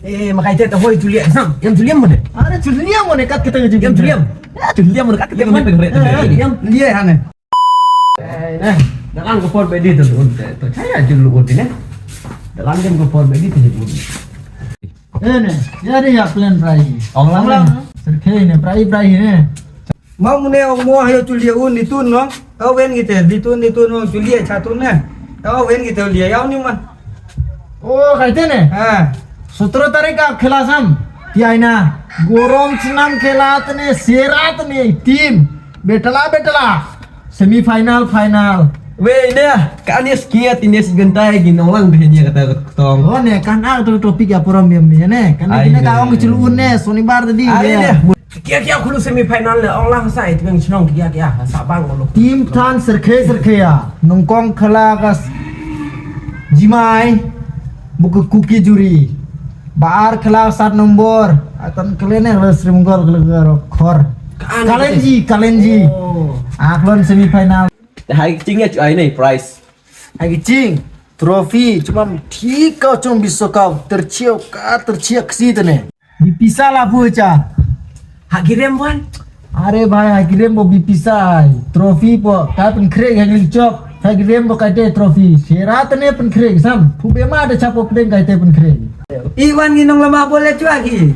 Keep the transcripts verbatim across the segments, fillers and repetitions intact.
Eh, makai te ta hoi Julia sam. Yam Julia mo ne? Are Julia mo ne kat kita Julia. Yam Julia. Ya Julia mo ne kat kita mo ne. Yam Julia hane. Eh, da lang ko por bedi to un te. To chaya julu un ne. Da lang ko por bedi to julu. Eh ne, ya de ya plan prai. Ong lang lang. Serkhe ne prai prai ne. Mau mune ong mo hayo Julia un ni tun no. Kau wen kita di tun di tun ong Julia chatun ne. Kau wen kita Julia yau ni man. Oh, kaite ne. Ha. Sutro tarik ka khela sam. Ti aina. Gorom chnam khela tene sera tene team. Betala betala. Semi final final. Wei ne, ka ne skia ti ne si gentai gi nonglang de ne kata tong. Oh ne kan a tu topik ya program yam ne. Kan ne ka ong chulu ne sonibar tadi. Ai ne. Kia kia khulu semi final le ong lang sai tu yang chnong kia kia sa bang lo. Team than serkhe serkhe ya. Nongkong khela ka s- jimai. Buku kuki juri. Baar khela sat nombor. Atan kele ne le Sri Mongol kele khor. Kalenji, kalenji. Oh. Aklon semi final. Hai ching ya chu ai nei prize. Hai ching trophy cuma thik kau chung biso kau terchiau ka terchiau ksi tene. Bipisa la pu cha. Ha girem wan. Are bhai ha girem bo bipisa ai. Trophy po ka pen kre ha gil chok. Ha girem bo ka te trophy. Sera tene pen kre sam. Pu bema de chapo pen ka te pen kre. Iwan gi nong lama bole chua gi.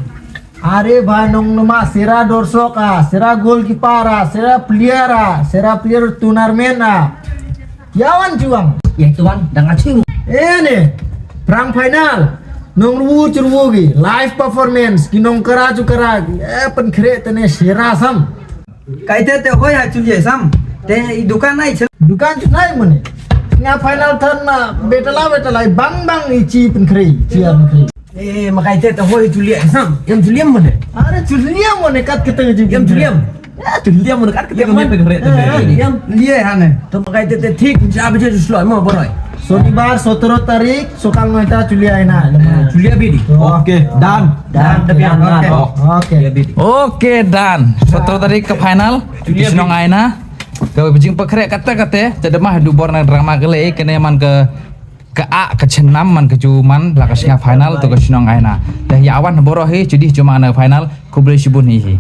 Are ba nong nama sera dorsok a, sera goalkeeper a, sera player a, sera player tournament a. Yawan chuang. Ya tuan dang achu. Eh ne, prang final. Nong ruwu churwu gi, live performance, ki nong kara chu kara gi, eh pen kre tene sera sam. Kaite te hoi ha chulie sam. Te i dukan ai chel. Dukan chu nai mane. Nga final than ma betala betala bang bang i chi pen kre, chi a pen kre. Eh, makai te te hoi Julia sam. Yam Julia mo ne? Are Julia mo ne kat kita ji. Yam Julia. Ya, Julia mo ne kat kita mo ne pe kre. Yam Julia hane. To makai te te thik ja baje Julia mo boroi. Sonibar sotro tarik sokal noita Julia ina. Julia bidi. Okay, done. Dan tapi yang Okay. Okay. Oke dan. Sotro tarik ke final. Di Senong Aina. Ke bajing pekre kata kata. Jadi mah dubor na drama kele kene man ke Ka a ka chnam man ka ju man la ka snga final to ka shnong aina. Dah ya awan boro hi judi cuma na final khublei shibun hi hi.